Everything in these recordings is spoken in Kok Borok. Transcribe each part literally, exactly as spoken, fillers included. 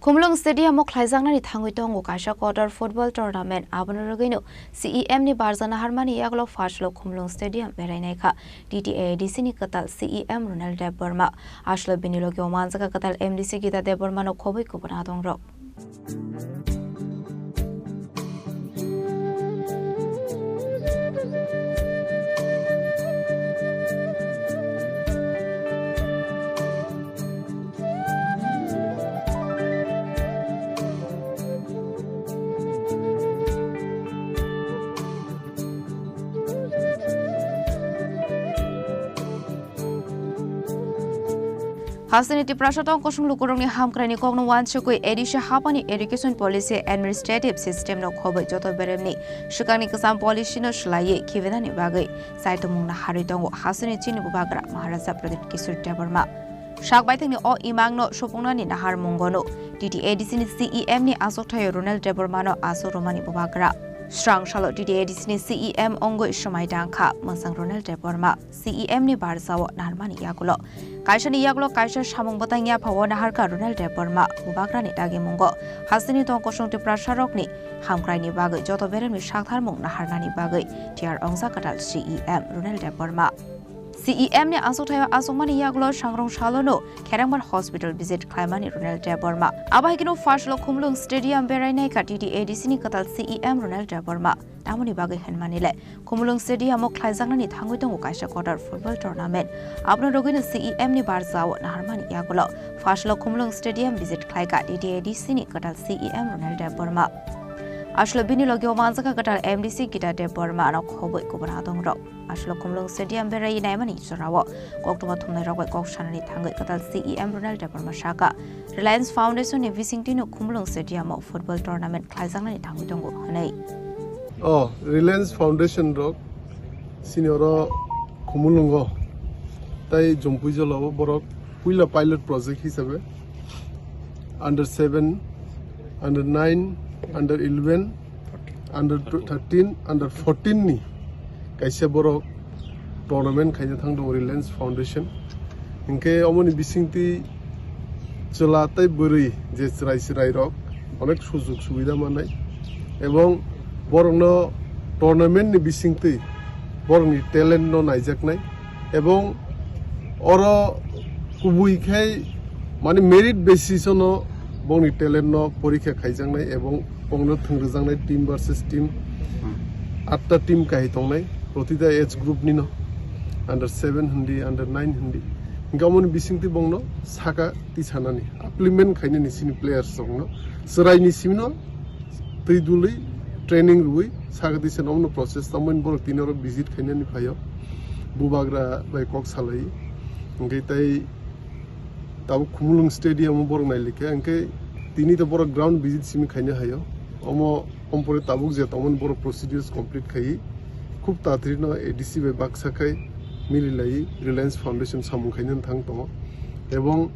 Khumulwng Stadium o khlaijaknani thangwi tongo kaisa kotor football tournament. Abono rwgwino C E M ni barja naharmani yagulo first lo Khumulwng Stadium berainai kha. T T A A D C ni kwtal C E M Ronald Debbarma. Aswkle bini logi o manjakha kwtal M D C Gita Debbarma no khobwi kubun adongrok. Hasteni Tiprasa tong kosong lukurokni hamkraini kokno wansukwi A D C hapani education policy administrative system no khobwi joto beremni swkangni kwcham policy no swlaiwi khibenani bagwi chaitomung naharwi tongo hasteni chini bubagra Maharaja Pradyut Kishore Debbarma. Sak baithangni o imangno supungnani naharmungono T T A D C ni C E M ni aswkthaio Ronald Debbarmano aswk romani bubagra. Srang salo T T A D C ni C E M wngwi swmai tangkha mwsang Ronald Debbarma. C E M ni barjao naharmani yagulo. Kaisani yagulo kaisa samung bwtang yaphao naharkha Ronald Debbarma, bubagrani dagimungo hasteni tong kosong Tiprasarokni hamkraini bagwi joto beremni saktharmung naharnani bagwi tiyar wngjak kwtal C E M Ronald Debbarma. C E M ni aswkthaio achukmani yagulo sangrong salono Kherengbar Hospital visit khlaimani Ronald Debbarma. Abo hai kheno first lo Khumulwng Stadium berainai kha T T A D C ni kwtal C E M Ronald Debbarma. Tamoni bagwi hwnmani le, Khumulwng Stadium o khlaijaknani thangwi tongo kaisa kotor football tournament. Abono rwgwino C E M ni barjao naharmani yagulo first lo Khumulwng Stadium visit khlaikha T T A D C ni kwtal C E M Ronald Debbarma. Aswkle bini logi o manjakha kwtal M D C Gita Debbarma no khobwi kubun adongrok. Aswkle Khumulwng Stadium berai naimani jorao koktwma thumnairok bai kok sanani thangwi kwtal C E M Ronald Debbarma sakha, Reliance Foundation ni bisingtwino Khumulwng Stadium o football tournament khlaijaknani thangwi tongo hwnwi. O Reliance Foundation rok sini oro Khumulwngo tai Jompuijala o borok puila pilot project hisabe under seven, under nine, under eleven, under thirteen, under fourteen ni kaisa borok tournament khaina thang tongo Reliance Foundation. Hinkhe omoni bisingtwi chwla tei bwrwi je chwrai chwrairok onek sujug subida mannai ebong borokno tournament ni bisingtwi borokni talent no naijaknai ebong oro kubui khai mane merit basis ono bongni talent no porikha khaijaknai ebong bongno thwngrijaknai team versus team, atta team kahai tongnai protita age group nino under seven hindi under nine hindi hinkhe omoni bisingtwi bongno saka tisanani upliftment khainani sini players rokno chwraini simino twi dului training rwui saka tisa nokno process tamo borok tini oro visit khainani phaio bubagra bai kok salai hinkhe tai tabuk Khumulwng Stadium o borok nailikha hinkhe tini to borok ground visit simi khaina haio omo ompore tabuk je tongmani borok procedures complete khaiwi khub tatarino A D C bai baksa khai mililaiwi Reliance Foundation samung khainani thang tongo ebong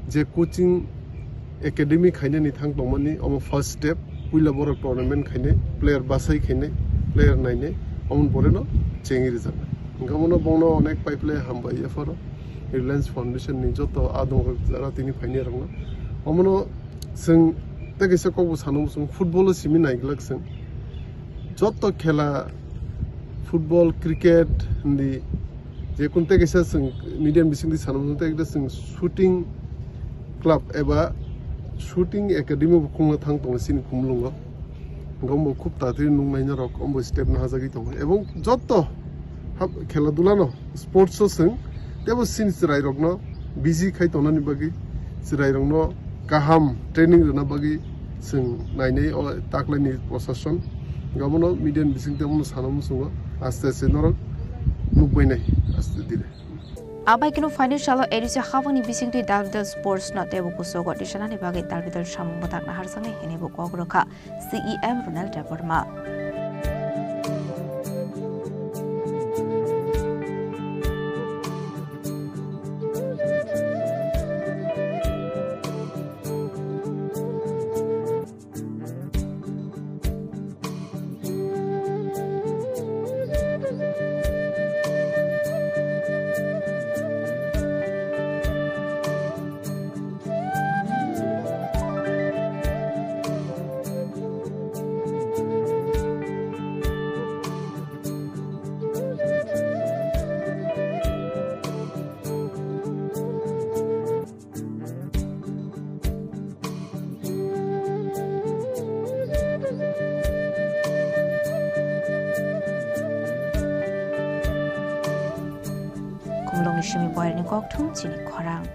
je coaching academy khainani thang tongmani omo first step, puila borok tournament khainai, player bachai khainai, player nainai, omoni boreno chengwi rwjaknai. Hinkhe omono bongno onek paiplai hambai yapharo Reliance Foundation ni joto adongrok jara tini phainai rokno. Omono chwng tei kaisa kokbo sana muchung football o simi naiglak chwng. Joto khela football, cricket hindi je kun tei kaisa chwng media bisingtwi sana muchung tei kaisa chwng shooting club eba shooting academy bo khungna thang tongo chini Khumulwngo. Gombo khub tatwi nuknai norok ombo step no hajagwi tongo ebong joto hap-, khela dula no sports o chwng teibo chini chwrai rokno busy khai tongnani bagwi chwrai rokno kaham training rwna bagwi chwng nainai o taklaini prosason. Omono media ni bisingtwi omono sana muchungo aste aste norok nukbainai aste dire. Abai keno financial o A D C hapangni bisingtwi dalbidal sports no teibo kusogo tisanani bagwi dalbidal samung bwtak naharjaknai hinwi bo kok rwkha C E M Ronald Debbarma. Mulungni simi boyarni kokthum chini khorang.